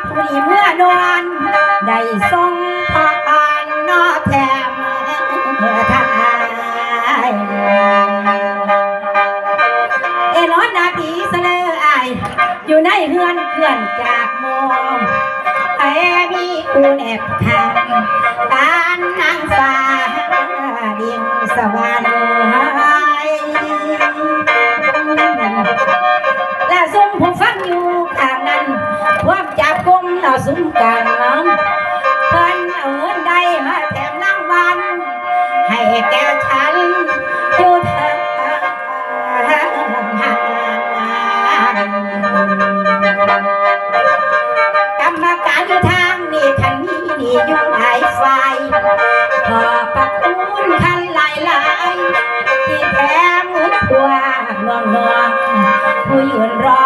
ຜູ້ນີ້ເມືອນອນ ໄດ້ສົ່ງພອນເນາະແຖມທາຍ. ເອ ນອນໜ້າຕີສະເລີອາຍ ຢູ່ໃນເຮືອນເຄື່ອນຈາກໝູ່ ໃຜມີຄູ່ແນບຂ້າງ ປານນາງຟ້າ ດິນສະຫວັນ. ແລະຊຸມຜູ້ຟັງຢູ່ຂ້າງນັ້ນ ພວກຈັບກຸມເອົາສຸມກັນ ເພິ່ນເອົາເງິນໄດ້ມາແຖມລາງວັນ ໃຫ້ແກ່ສັນຢູ່ທາງ ກຳມະການຢູ່ທາງນີ້ ທ່ານມີດີຢູ່ຫຼາຍຝ່າຍ ຂອບພະຄຸນທ່ານຫຼາຍໆ ທີ່ແຖມເງິນພວກນ້ອງໆ ຜູ້ຢືນລໍ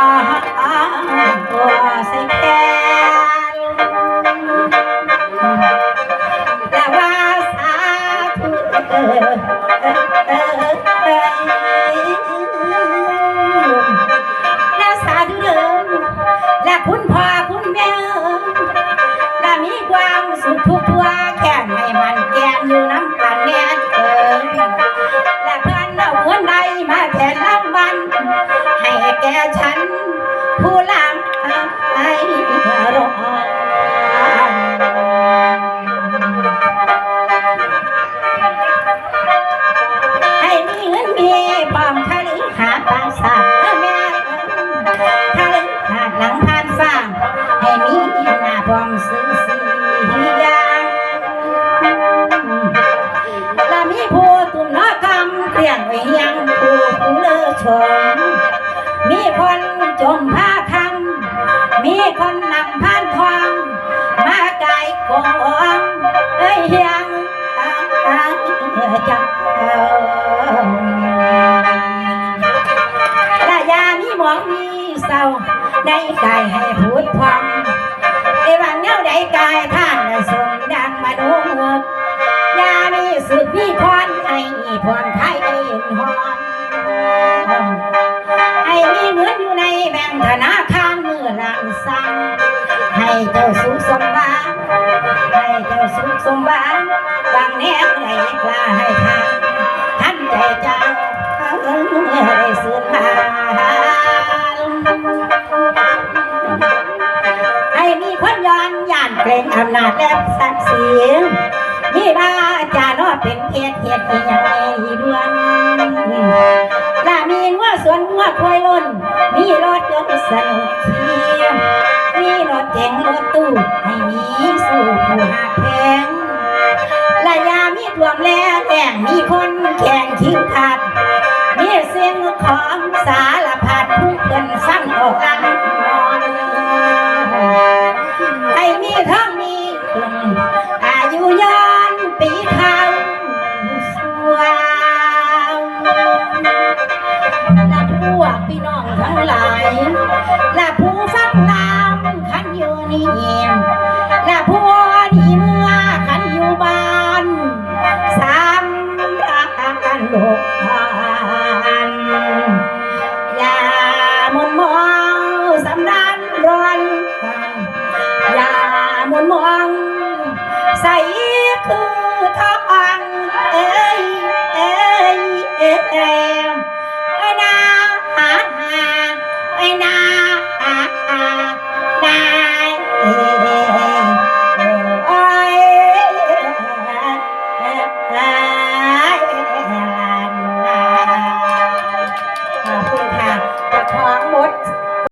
ໂອ້ ໃສ່ແຂນ ແລະວ່າສາທຸເດີ ແລະສາທຸເດີ ແລະຄຸນພໍ່ຄຸນແມ່ເອີຍ ແລະມີຄວາມສຸກທຸກທົ່ວແຄ້ນໃຫ້ໝັ້ນແກ່ນຢູ່ນຳກັນແນ່ເອີຍ ແລະເພິ່ນເອົາເງິນໄດ້ມາແທນລາງວັນ ໃຫ້ແກ່ສັນຜູ້ລາງ ໃຫ້ລອງ ໃຫ້ມີເງິນມີຄອງຄະລິຫາດປາສາດ ແມ່ຄະລິຫາດຫຼັງຜ່ານຟ້າ ໃຫ້ມີໜ້າພ້ອມຊື່ສຽງ ລະມີຜູ້ຕຸ້ມເນາະຄຳ ກຽງໄວ້ຮຽງຜູ້ ຜູ້ເລີຊົມ ມີຄົນຈົ່ມພາຄຳ ມີຄົນນຳພານທອງ ມາກາຍກອງເອີຍຮຽງເຈົ້າ ລະຢ່າມີໝອງມີເສົ້າ ໃນກາຍໃຫ້ຜຸດຜ່ອງ ໄດ້ຫວັງແນວໃດກາຍທ່ານ ໄດ້ສົມດັ່ງມະໂນ ຢ່າມີສຸກມີຄວານ ໃຫ້ຜ່ອນຄາຍເອັນຮ້ອນ ໃຫ້ມີເງິນຢູ່ໃນແບງທະນາຄານມື້ລ້ານຊັງ ໃຫ້ເຈົ້າສຸກສົມຫວັງ ໃຫ້ເຈົ້າສຸກສົມຫວັງ ຫວັງແນວໃດກະໃຫ້ທ່ານ ທັນໃຈເຈົ້າ ເອີ ໄດ້ສືບມາ ໃຫ້ມີຄວາມຢ້ານຢ້ານເກງອຳນາດແລະສັກສີ ມີວາຈາເນາະເປັນເຂດ ເຮັດໃຫ້ໃຫຍ່ດ່ວນ ລະມີງົວສວນງົວຄວາຍລົ້ນ ມີລົດຍົນສະໜຸກຂີ່ ມີລົດເກັງລົດຕູ້ ໃຫ້ມີສູ່ຜູ້ຮັກແພງ ລະຢ່າມີ ຖ້ວມແລແລ້ງ ມີຄົນແຂ່ງຄິວຄັດ ມີສິ່ງຂອງສາລະພັດ ຜູ້ເພິ່ນຟັງອອກລຳນອງ ໃຫ້ມີທອງມີຂຶ້ນ ອາຍຸຍືນປີເທົ່າ ສ່ວນລະພວກພີ່ນ້ອງທັງຫຼາຍ ລະຜູ້ຟັງລຳ ຄັນຢູ່ນີ້ ລະຜູ້ດີເມືອ ຄັນຢູ່ບ້ານ ສຳລານໂລກ ຢ່າມົນມອງ ສຳລານຮ້ອນ ຢ່າມົນມອງ ໃສຄືທອງ ເອີຍ ເອີຍ ເອີຍ ເອີຍ ນາ ເອີຍ ນາ ນາ ນາ ເອີຍ ເອີຍ